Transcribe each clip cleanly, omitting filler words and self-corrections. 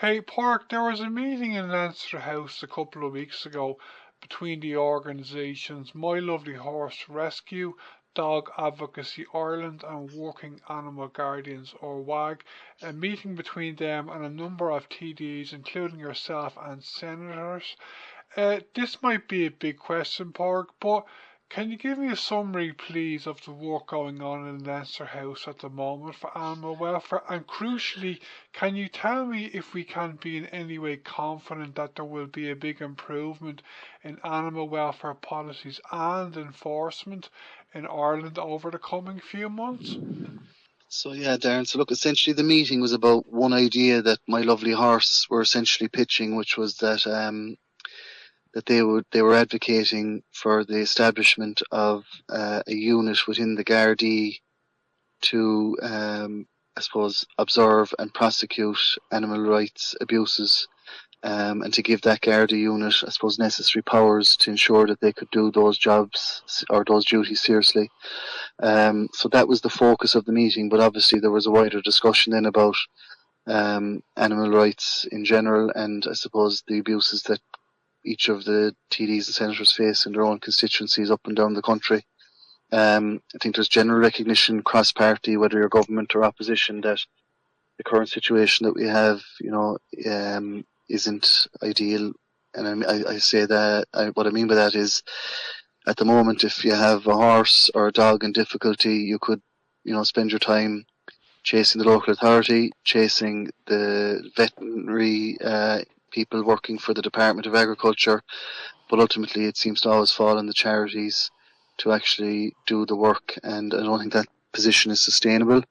Okay, Pádraig, there was a meeting in Leinster House a couple of weeks ago between the organisations My Lovely Horse Rescue, Dog Advocacy Ireland and Working Animal Guardians or WAG, a meeting between them and a number of TDs, including yourself and senators. Uh, this might be a big question, Pádraig, but can you give me a summary, please, of the work going on in Leinster House at the moment for animal welfare? And crucially, can you tell me if we can be in any way confident that there will be a big improvement in animal welfare policies and enforcement in Ireland over the coming few months? So yeah, Darren. So look, essentially the meeting was about one idea that my lovely horse were essentially pitching, which was that um, that they would they were advocating for the establishment of uh, a unit within the Gardaí to, um, I suppose, observe and prosecute animal rights abuses. Um, and to give that Garda unit, I suppose, necessary powers to ensure that they could do those jobs or those duties seriously. Um, so that was the focus of the meeting, but obviously there was a wider discussion then about um, animal rights in general and I suppose the abuses that each of the TDs and senators face in their own constituencies up and down the country. Um, I think there's general recognition cross party, whether you're government or opposition, that the current situation that we have, you know, um, isn't ideal. And I, I say that I, what I mean by that is, at the moment, if you have a horse or a dog in difficulty, you could, you know, spend your time chasing the local authority, chasing the veterinary uh, people working for the Department of Agriculture, but ultimately it seems to always fall on the charities to actually do the work, and I don't think that position is sustainable.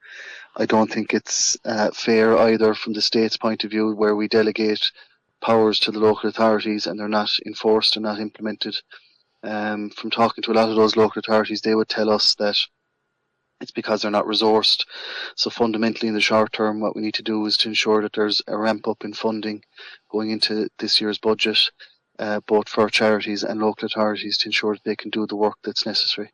I don't think it's uh, fair either from the state's point of view, where we delegate powers to the local authorities and they're not enforced and not implemented. Um, from talking to a lot of those local authorities, they would tell us that it's because they're not resourced. So fundamentally, in the short term, what we need to do is to ensure that there's a ramp up in funding going into this year's budget, uh, both for charities and local authorities, to ensure that they can do the work that's necessary.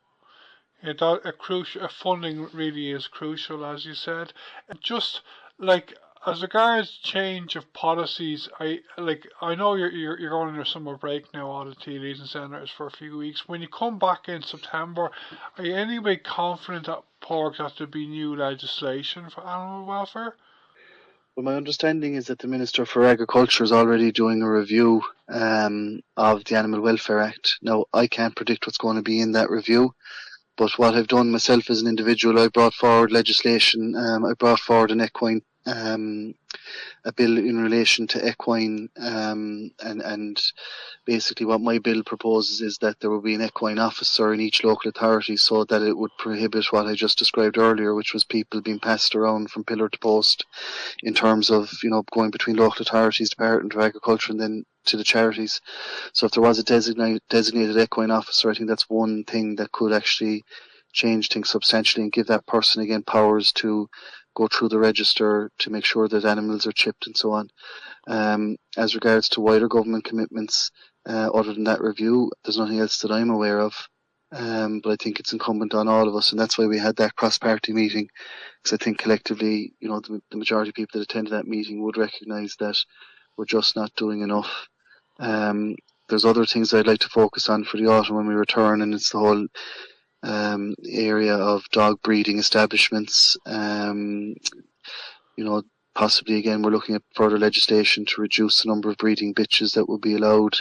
Yeah, that a crucial a funding really is crucial, as you said. Just like as regards change of policies, I like I know you're you're, you're going on your summer break now, all the TDs and senators for a few weeks. When you come back in September, are you anyway confident that Pádraig that there'll be new legislation for animal welfare? Well, my understanding is that the Minister for Agriculture is already doing a review um, of the Animal Welfare Act. Now, I can't predict what's going to be in that review, but what I've done myself as an individual, I brought forward legislation. Um, I brought forward an equine um, a bill in relation to equine um, and and basically what my bill proposes is that there will be an equine officer in each local authority so that it would prohibit what I just described earlier, which was people being passed around from pillar to post in terms of you know going between local authorities, Department of Agriculture and then to the charities. So if there was a designated designated equine officer, I think that's one thing that could actually change things substantially and give that person again powers to go through the register to make sure that animals are chipped and so on. Um, as regards to wider government commitments, uh, other than that review, there's nothing else that I'm aware of. Um, but I think it's incumbent on all of us, and that's why we had that cross-party meeting, because I think collectively, you know, the, the majority of people that attended that meeting would recognise that we're just not doing enough. Um, there's other things I'd like to focus on for the autumn when we return, and it's the whole um, area of dog breeding establishments. Um, you know, possibly again, we're looking at further legislation to reduce the number of breeding bitches that will be allowed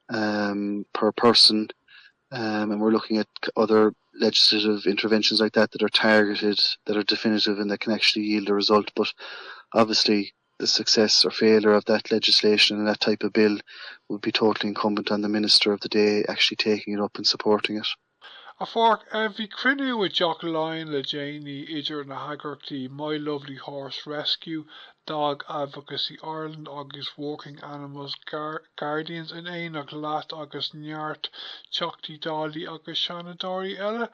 um, per person. Um, and we're looking at other legislative interventions like that that are targeted, that are definitive, and that can actually yield a result. But obviously, the success or failure of that legislation and that type of bill would be totally incumbent on the minister of the day actually taking it up and supporting it. A Phádraig, bhí cruinniú i dTeach Laighean le déanaí idir na heagraíochtaí My Lovely Horse Rescue, Dog Advocacy Ireland agus Working Animals Guardians in éineacht leat agus neart Teachtaí Dála agus Seanadóirí eile.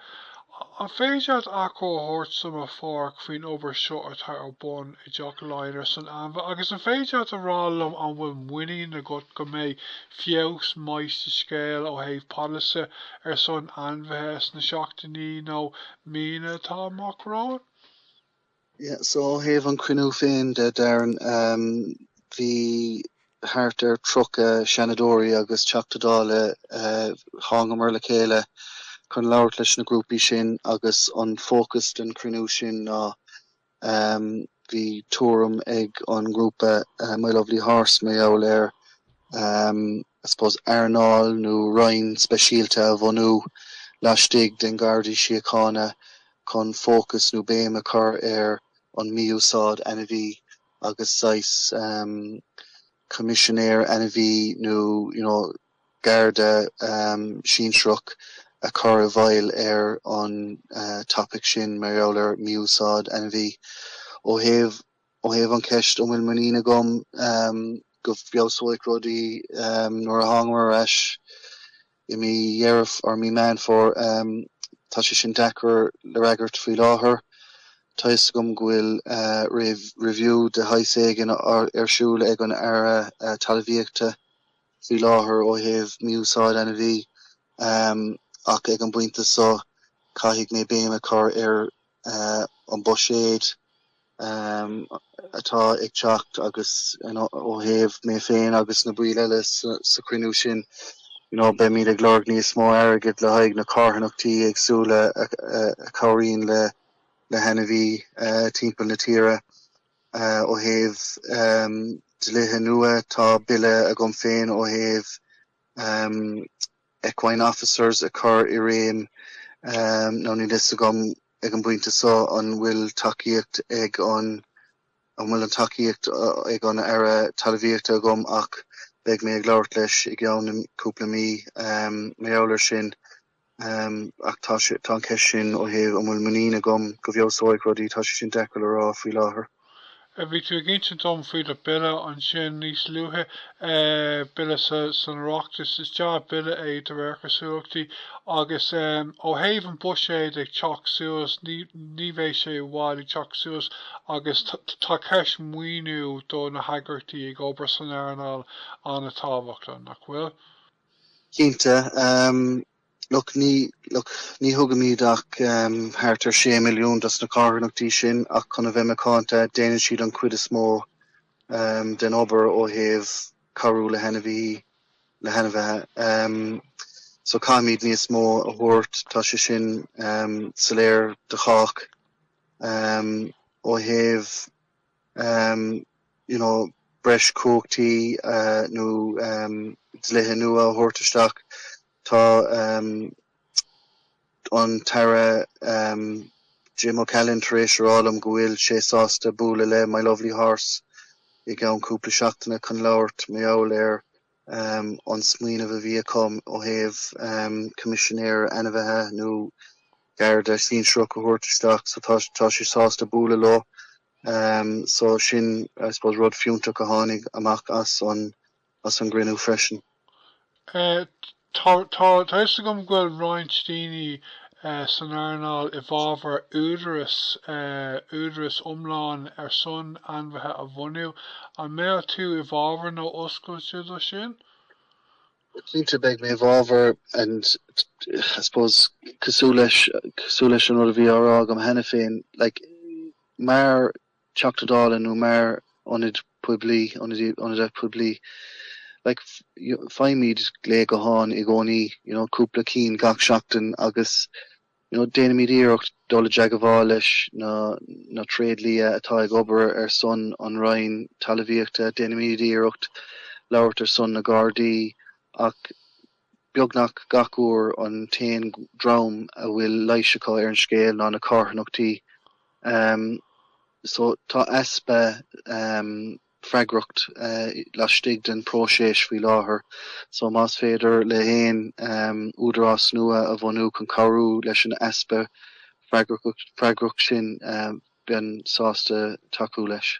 An féidir leat achoimre a thabhairt dom a Phádraig faoin obair seo atá ar bun i dTeach Laighean ar son ainmhithe agus an féidir leat a rá liom an bhfuil muinín agat go mbeidh feabhas maith sa scéal ó thaobh polasaithe ar son ainmhithe sna seachtainí nó míonna atá amach romhainn? Yeah, so ó thaobh an cruinniú féin de, Darren, um, Bhí thart ar 30 Seanadóirí agus Teachta Dála, thángamar le chéile chun labhairt leis na grúpaí sin agus an fócas den chruinniú sin ná bhí tuairim ag an ngrúpa My Lovely Horse mar gheall ar I suppose earnáil nó roinn speisialta a bhunú laistigh den Ghardaí Síochána chun fócas nó béim a chur ar an mí-úsáid ainmhí agus saghas coimisinéir ainmhí nó you know garda sinsearach a chur i bhfeighil ar an topaic sin mar gheall ar mí-úsáid ainmhí. Ó thaobh ó thaobh an cheist an bhfuil muinín agam go bhfeabhsóidh rudaí nuair a thángamar ar ais i mí Dheireadh or mí Meán Fómhair, tá sé sin deacair le fhreagairt faoi láthair. Tá fhios agam go bhfuil review de shaghas éigin ar siúl ag an Aire Talmhaíochta faoi láthair ó thaobh mí-úsáid ainmhí ach ag an bpointe seo caithfidh mé béim a chur ar an buiséad atá ag teacht agus ó thaobh mé féin agus na baill eile sa chruinniú sin, you know, beimid ag lorg níos mó airgid le haghaidh na carthanachtaí éagsúla a chabhraíonn le le hainmhí timpeall na tíre. Ó thaobh dlíthe nua, tá bille agam féin ó thaobh equine officers a chur i réim. Now níl fhios agam ag an bpointe seo an bhfuil tacaíocht ag an an bhfuil an tacaíocht ag an Aire Talmhaíochta agam ach beidh mé ag labhairt leis i gceann cúpla mí mar gheall air sin. Ach tá sé tá an cheist sin ó thaobh an bhfuil muinín agam go bhfeabhsóidh rudaí, tá sé sin deacair le rá faoi láthair. Bhí tú ag insint dom faoi do bille ansin níos luaithe, bille san Oireachtas. Is dea-bhille é de réir cosúlachtaí. Agus ó thaobh an buiséad ag teacht suas, ní ní bheidh sé i bhfad ag teacht suas agus tá ceist maoiniú do na heagraíochtaí ag obair san earnáil an-tábhachtach, nach bhfuil? Cinnte. Look, ní, look, ní thugaimid ach thart ar 6 milliún dos na carthanachtaí sin ach chun a bheith macánta, déanann siad an chuid is mó den obair ó thaobh cabhrú le hainmhí, le hainmhithe. So caithfimid níos mó a thabhairt, tá sé sin soiléir do chách. Ó thaobh you know, breis cumhachtaí nó dlíthe nua a thabhairt isteach, Tá an tAire Jim O'Callaghan tar éis a rá liom go bhfuil sé sásta bualadh le My Lovely Horse i gceann cúpla seachtaine chun labhairt mar gheall ar an smaoineamh a bhí acu ó thaobh coimisinéir ainmhithe nó garda sinsearach a thabhairt isteach. So tá tá sé sásta bualadh leo. So sin I suppose rud fiúntach a tháinig amach as an as an gcruinniú freisin. Tá tá a fhios agam go bhfuil roinnt daoine san earnáil i bhfabhar údaras, údaras iomlán ar son ainmhithe a bhunú. An mbeadh tú i bhfabhar nó oscailte do sin? Cinnte beidh mé i bhfabhar and I suppose cosúil leis cosúil leis an rud a bhí á rá agam cheana féin like mar Teachta Dála nó mar ionad poiblí, ionadaí poiblí, like faighimid glao gutháin i gcónaí, you know, cúpla cinn gach seachtain agus you know déanaimid iarracht dul i dteagmháil leis na na tréidlia atá ag obair ar son an Roinn Talmhaíochta, déanaimid iarracht labhairt ar son na Gardaí ach beagnach gach uair an t-aon dream a bhfuil leighis acu ar an scéal ná na carthanachtaí. So tá easpa freagracht laistigh den próiseas faoi láthair. So más féidir le haon údarás nua a bhunú chun cabhrú leis an easpa freagracht sin, bheinn sásta tacú leis.